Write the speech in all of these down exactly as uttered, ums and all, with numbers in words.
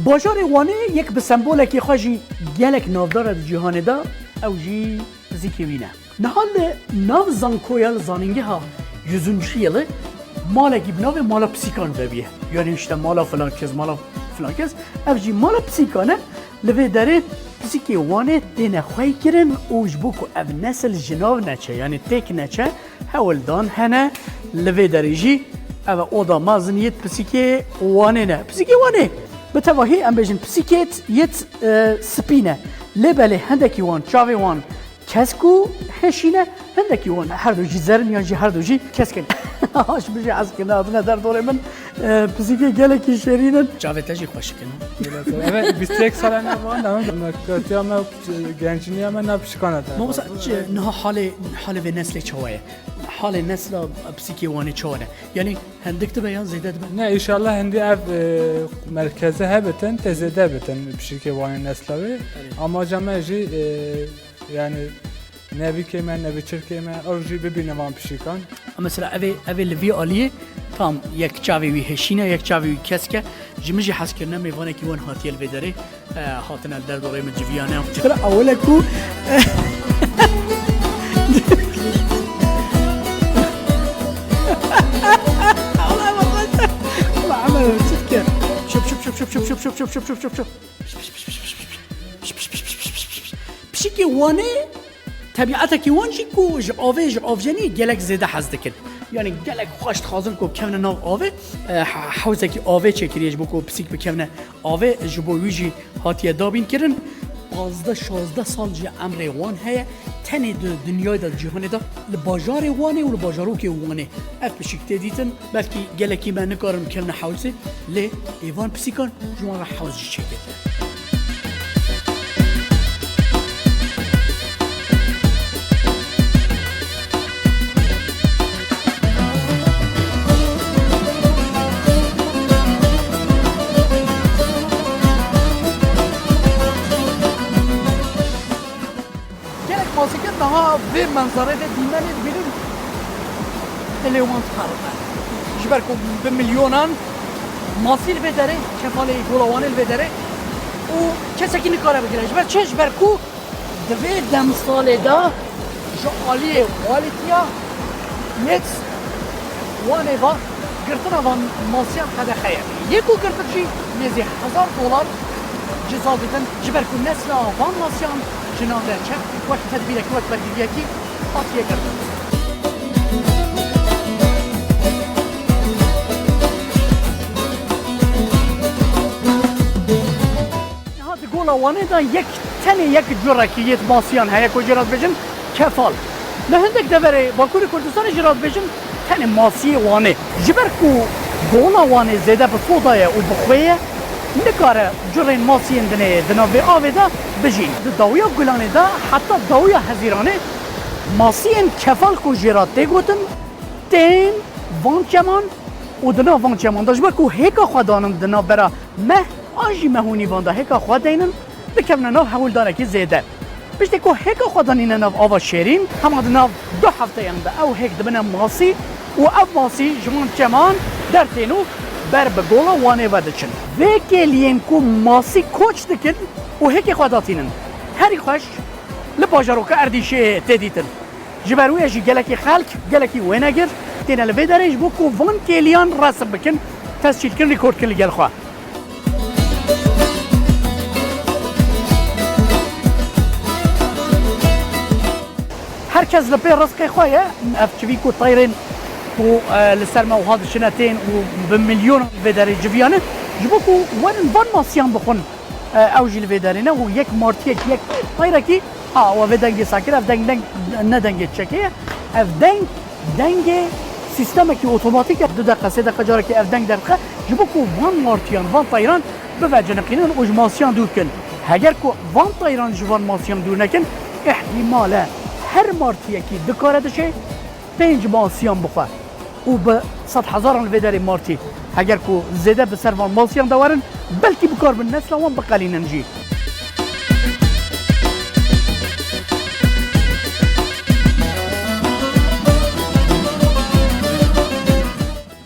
Bajarê Wanê yek bi sembolekî xwe jî gelek navdar e di cîhanê de, ew jî pisîkê wî ne. Niha li nav zankoya li zanîngeha yüzüncü yılı malekî bi navê mala pisîkan vebiye. Yani işte mala filan kes, mala filan kes. Ev jî mala pisîkan e. Li vê derê pisîkê Wanê têne xwey kirin û ji bo ku ev nesil ji nav neçe, yani têk neçe, hewldan hene. Li vê derê jî ev e oda mezin yêt pisîkê Wanê ne. Pisîkê Wanê bi tevahî em bêjin pisîkêt yêt, e, spî ne. Lê belê hindekî wan çavê wan kesk û hêşî ne, hindekî wan her du jî zer in yan jî her du jî kesk in. Haş bijî ez kirine hatine derdorê min, e, pisîkê gelekî şêrîn in. Çavê te jî xweşik in. Evet, bîst û yek sala ne van da, me katiya me, genciniya me ne pişikana te. Mamosta, çi, niha halê, halê vê neslê çawa ye? Halê nesla pisîkê Wanê çawa ne? Yani hindik dibe yan zêde dibe? Ne, inşallah hindi ev, e, merkeze hebitin, te zêde bitin pisîkê Wanê nesla wê. Evet. Amaca me jî, e, yani ne bikê me, ne biçirkê me, ew jî bibîne van pisîkan. Mesela evê, evê li vî aliyê tam yek çavê wî hêşîn e, yek çavê wî kesk e. Ji min jî hez kirine mêvanekî wan hatiye li vê derê. E, hatine li derdorê min civiyane. Xira ewile ku Wala Emel, çi dike? Şup, şup, şup, şup, şup, şup, şup, şup, şup, şup, şup. Pişikê Wanê, tebiatekî wan jî ku ji avê, ji avjenî gelek zêde hez dikin. Yani gelek xweş dixwazin ku bikevne nav avê, e, he-, hewzekî avê çêkiriye ji bo ku pisîk bikevne avê, ji bo wî jî hatiye dabînkirin. Pazdeh şazdeh sal jî emrê wan heye. Tenê di dinyayê de, di cîhanê de, li bajarê Wanê û li bajarokê Wanê ev pişik tê dîtin. Belkî gelekî me nikarin bikevne hewzê, lê êvan pisîkan ji wan re hewz jî çêkirine. Gelek masî ket niha vê menzarê de dîmenê dibînin, dilê wan diqeribe. Ji ber ku bi milyonan masî li vê derê, kefalê Gola Wanê li vê derê û kesekî nikare bigire. Ji ber çi? Ji ber ku di vê demsalê de ji aliyê walîtiya yêt Wanê ve girtina van masiyan qedexe ye. Yê ku girtin jî nêzî hezar dolar ceza ditin, ji ber ku nesla van masiyan ji nav de çe wek tedbîrekî, wek bergiriyekî hatiye girtin. Niha di Gola Wanê de yek, tenê yek curekî yêt masiyan heye ku jê re dibêjin kefal. Li hindek deverê Bakurê Kurdistanê jê re dibêjin tenê masiyê Wanê. Ji ber ku Gola Wanê zêde bi soda ye û bi xwê ye, nikare curên masiyên dinê di nav vê avê de bijîn. Di dawiya Gulanê de heta dawiya Hezîranê masiyên kefal ku jê re tê gotin, tên van çeman û di nav van çeman de ji ber ku hêka xwe danin di navbera meh an jî meh û nîvan de hêka xwe deynin, dikevine nav hewldanekî zêde. Piştî ku hêka xwe danîne nav ava şêrîn, hema di nav du hefteyan de ew hêk dibine masî û ev masî ji van çeman dertên û ber bi Gola Wanê ve diçin. Vê kêliyên ku masî koç dikin û hêkê xwe datînin, herî xweş li bajaroka Erdîşê tê dîtin. Ji ber wê jî gelekî xelk, gelekî wênegir têne li vê derê ji bo ku van kêliyan resim bikin, tescîl kin, rîkord kin li gel xwe. Her kes li pê rizqê xwe ye. Ev çivî ku teyrên ku, e, li ser me wiha diçine tên û bi milyonan li vê derê civiyane, ji bo ku werin van masiyan bixwin, e, ew jî li vê derê ne û yek martiyek, yek teyrekî, ha, ew vê dengê sekir, ev deng, deng, ne dengê çekê ye. Ev deng, dengê sîstemekî otomatîk e. Du deqe, sê deqe carekê ev deng derdixe, ji bo ku van martiyan, van teyran bive ciniqînin û ji masiyan dûr kin. Heger ku van teyran ji van masiyan dûr nekin, îhtîmal e her martiyekî dikare dişê pênc masiyan bixwe. Û bi sedhezaran li vê derê martî, heger ku zêde bi ser van masiyan de werin, belkî bikaribin nesla wan biqelînin jî.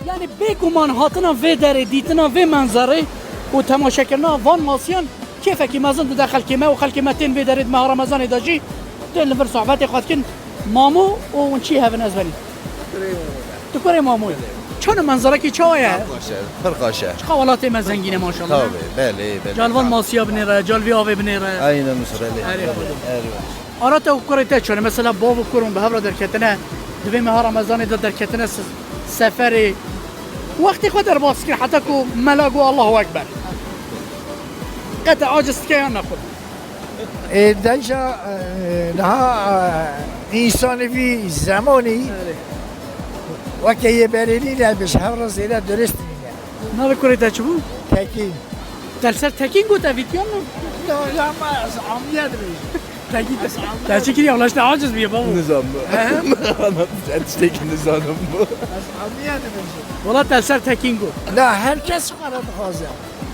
Yani bêguman hatina vê derê, dîtina vê menzerê Û temaşekirina van masiyan kêfekî mezin dide xelkê me û xelkê me tên vê derê di meha Remezanê de jî tên li vir sohbetê xwe dikin. Mamo û hûn çi hev in ez benî? Di kurê mamoyê. Çend menzerekî çawa ye? Pir xweş e, pir xweş e. Çiqa welatê me zengîn e maşallah. Tabii, belê, belê. Cal van masiya binêre, cal vî avê binêre. Aynen öyle. Erê xwedê. Erê xwedê. Ara te û kurê te çi ne? Mesela bav û kur hûn bi hev re derketine, di vê meha Remezanê de derketine se-, seferê. Wextê xwe derbas kir heta ku mela got Allahu Ekber. Qet te aciz dike yan ne xwe? Ê, deja, e, niha, e, însanê vî zemanî weke yê berê nîne, bi ji hev re zêde durist nîne. Navê kurê te çi bû? Tekîn. Te li ser Tekîn got evîtiyan mı? Ya, ya, ma ez amiye dibêjim. Tekîn. Te çi kiriye? Wala işte aciz bûye babo. Nizam mı? He? Ana, sen tiştekî nizanim bu. Ez amiye dibêjim. Wala te li ser Tekîn got. Na, her kes xwe re dixwaze.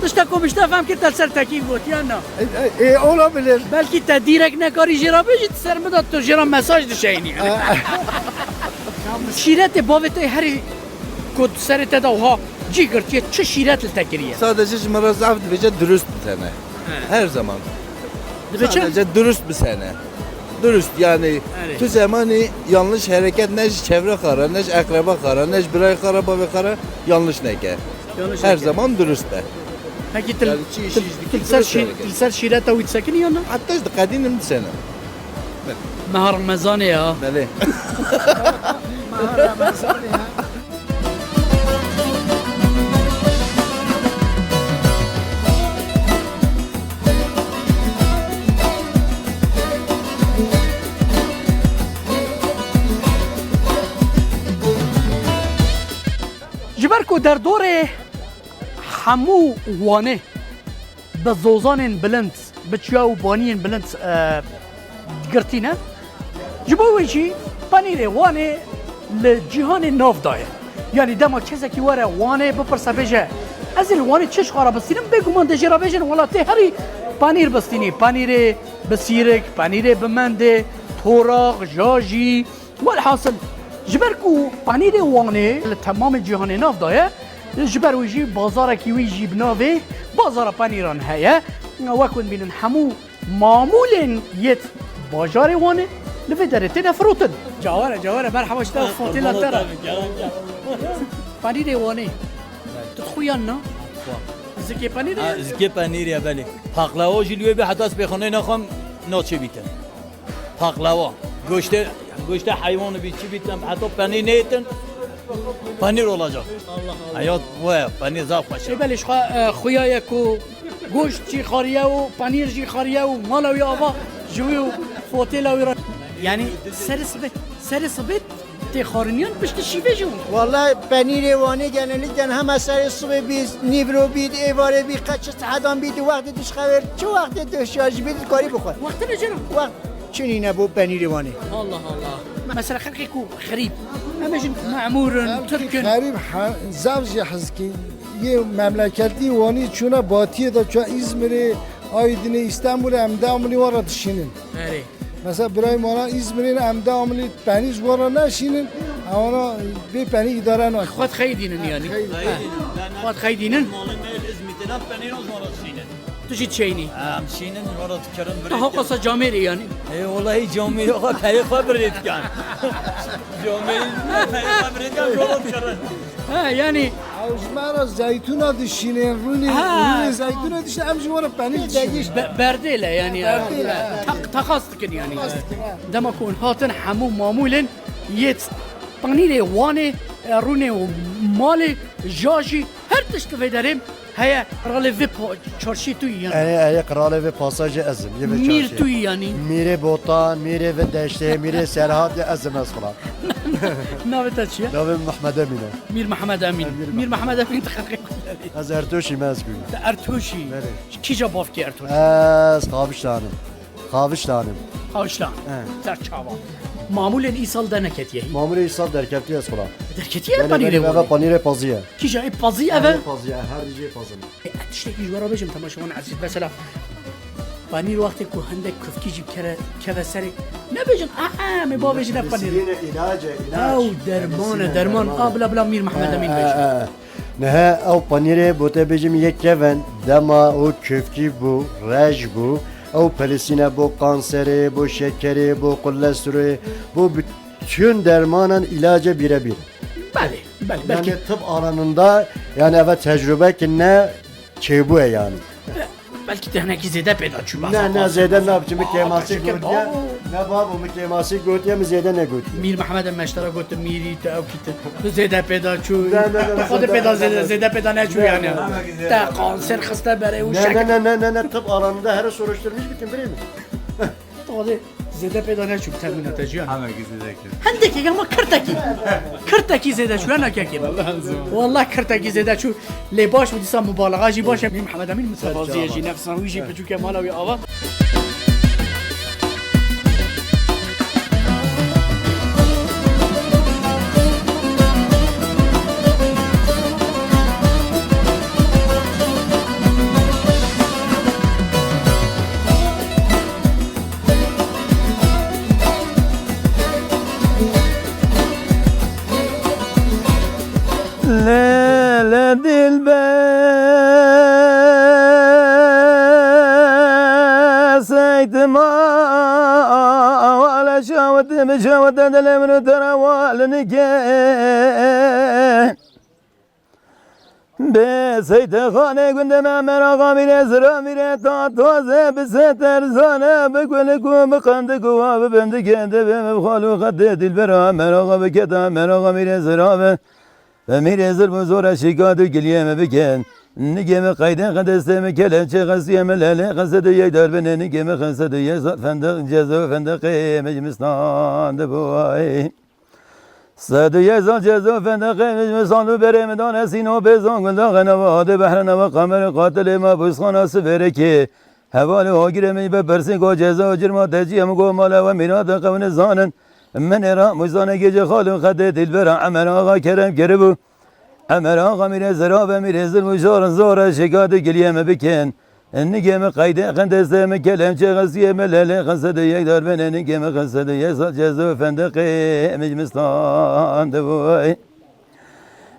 Tişta ku mişte fem kir te li ser Tekîn got, yan na? E, e, e, olabilir. Belkî te direkt nekarî jê re bêjî, tu ser min de tu jê re mesaj dişeynî. E. Şîretê bavê te herî ku serê te de wiha cî girtiye, çi şîret li te kiriye? Sadece ji min re zaf dibêje dürüst bisene. He. Her zaman. Dibê çi? Sadece dürüst bisene. Dürüst yani. Erê. Tu zemanî yanlış hereket ne ji çevre xwe re, ne ji ekreba xwe re, ne ji birayê xwe re, bavê xwe re yanlış neke. Yanlış neke. Her zaman dürüst be. Peki til, yani çi iş til, iş dikî, til ser dürüst şî-, hereket. Til ser şîreta wî disekinî ya ne? Hatta ji diqedînim disene. Meha Remezanê ya. Belê. Meha Remezanê ya. Ji ber ku derdorê hemû Wanê bi zozanên bilind, bi çiya û baniyên bilind, e, girtî ne. Ji bo wê jî penîrê Wanê li cîhanê nav daye. Yanî dema kesekî were Wanê bipirse bêje, "Ez ê li Wanê çi ji xwe re bistînim?" Bêguman dê jê re bêjin, "Wela tê herî penîr bistînî, penîrê bi sîrik, penîrê bi mendê, torax, jajî." Welhasil, ji ber ku penîrê Wanê li temamê cîhanê nav daye, ji ber wî jî bazarekî wî jî bi navê Bazara Penîran heye. Wek hûn bînin hemû mamûlên yêt bajarê Wanê li vê derê têne firotin. Cawere, cawere, merheba ji te û fotêla te re. Penîrê Wanê. Tu dixwî yan na? Zikê penîrê? Ha, zikê penîrê ye, belê. Paqlawa jî li wê bê, heta spêxaneyê naxwem, naçê bîte. Paklava. Goşte, goşte hayvanı bir çi bitem, hatta penîr ne yetin? Penîr olacak. Allah Allah. Hayat bu ya, penîr zaf xweş. Ê belê ji xwe, e, xuya ye ku goşt jî xariye û penîr jî xariye û mala wî ava ji wî û fotêla wî re. Yani serê sibê, serê sibê tê xariniyan piştî şîvê jî hûn. Wallahî penîrê Wanê genellikle hema serê sibê bî, nîvro bî, êvarê bî, qet çi saetan bî, di wextê dişxevêr, çi wextê tu şarjî bî, dikarî bixwe. Wextê ne cera? Wext çi nîne bo penîrê Wanê. Allah Allah. Mesela xelkê ku xerîb, em bêjin memûr in, Xelkê tirk in. Xerîb he-, zaf jî hizkî yê memleketî Wanî çûne batiyê de, çûne Îzmirê, Aydinê, Îstanbulê, em devamlî wan re dişînin. Erê. Mesela birayê me wana Îzmirê ne, em devamlî penîr ji wan re neşînin, em wana bê penîr îdare nakin. Xwe dixeydînin yanî. Xeydînin. Xwe dixeydînin. Malê me li Îzmîtê ne penîr ji wan re dişînin. Tu jî dişeynî. Em şînin, ji wan re dikirin, birê. Aha, qasa camêrê yanî. Ê, welahi camêrê xwe, perê xwe birê dikin. Camêrê perê xwe birê dikin, ji wan re dikirin. Ha, yanî. Ew ji me re zeytûna dişînin, rûnê, ha, rûnê zeytûna dişînin, em ji wan re penîr dişînin. Be-, berdêle yanî. Berdêle. Tak-, takas dikin yanî. Takas dikin, ha. Dema ku hûn hatin hemû mamûlên yê penîrê Wanê, e, rûnê û malê, jajî, her tişt li vê derê heye, qiralê vê pa-, çarşî tu yî yanî. Erê, erê, qiralê vê pasajê ez im, yê vê çarşê. Mîr tu yî yanî. Mîrê Botan, mîrê vê deştê, mîrê Serhatê ez im ez xwe. Navê te çi ye? Navê min Mehmed Emîn e. Mîr Mehmed Emîn. Mîr Mehmed Emîn. Mîr Mehmed Emîn tu xelkê ku derê. Ez Ertoşî me ez gûyim. Tu Ertoşî. Belê. Kîja bavkê Ertoşî? Ez Qaviştan im. Qaviştan im. Qaviştan. He. Ser çava. Mamûlên îsal derneketiye hî? Mamûlê îsal derketiye ez xwela. Derketiye? Belê, panîrê belê, eve panîrê pazî ye. Kîja ê pazî eve? Eve pazî ye, her dijî pazin. E, tiştekî ji we re bêjim temaşevan ezîz. Mesela, panîr wextê ku hindek kufkî jî kere, keve serê, nebêjin, "Aa, me bavê jî ne panîr." Penisîlîn e, îlac e, îlac. Ew derman e, derman. A, bila, bila, Mîr Mehmed Emîn bêje. He, he, he. Niha ew panîrê bo te bêjim yek keven, dema û kevkî bû, rej bû, ew pelesîne bo kanserê, bo şekerê, bo kolestorolê, bo bütün dermanan îlace birebir. Belê, belê. Belkî, Yani tıp alanında yani eve tecrübe ki ne çêbûye yani. Belkî te hinekî zêde pêda çû. Ne, ne, zêde ne biçim, mi kêmasî gotiye. Ne babo, mi kêmasî gotiye, mi zêde ne gotiye. Mîr Mehmed e, meştera got, mîrî te ew kî te. Tu zêde pêda çû. Ne, ne, ne, ne, Xwe de zêde, pêda zêde, zêde, zêde pêda neçû Ne, yani. ne, ne. Te kanser xiste berê û Ne, şek. ne, ne, ne, ne, ne, tıp alanında her soruşturmuş bitin, bileyim. Xwe de zêde pêda neçû, temîna te ciyan. Hemekî zêde kir. Hindekî ama kirtekî. Kirtekî zêde çû, ne kekê. Wallah kirtekî zêde çû. Lê baş bû dîsa, mubalaxa jî baş e. Mîr Mehmed Emîn, mutefazî ye jî, nefsa wî jî piçûke mala wî ava. Lele dilber seytima wale şawete mi şawete dile min tera wale nike. Bi seyte xanê gundê me meraxa mîrê zira mîrê ta taze bi se terzane bi gulik û bi qendik û wa bi bindikê de bi mi bi xalû xetê dilbera meraxa bi keta meraxa mîrê zira bi. Bi mîrê zir bi zora şîka du giliyê mi bikin. Nigê mi qeydê xedestê mi kelepçê xesiye mi lelê xese du yek darbinê nigê mi xese du yek sal fendiq cezo fendiqê mi ji mi stand bû ay. Sed û yek sal ceza fendeqê min ji min sal û berê min dane sîno pêzan guldaxê nava adê behre nava qamerê qatilê me bûsxana sivêrekê. Hevalê agirê min be persî go ceza û cirma tecî em go mala we mîrate qewne zanin. Min êra muzanekê ji xal û xetê dilbera Emer Axa kerem kiribû. Emer Axa mîrê zira ve mîrê zil û jar zor e şikatê giliyê me bikin. Nigê min qeydê xindestê min kelemçê xesiyê min lelê xesede yek darbinê nigê min xesede yek sal cezê û fendeqê min ji min standibû.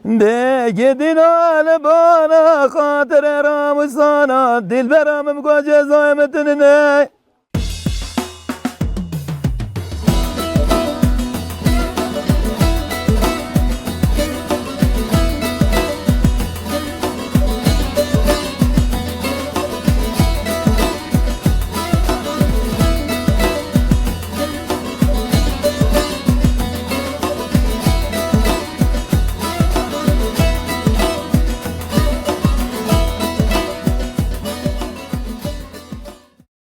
Bêgê dîna li bana xatirê ramusana dilbera min bi go cezayê min tunine.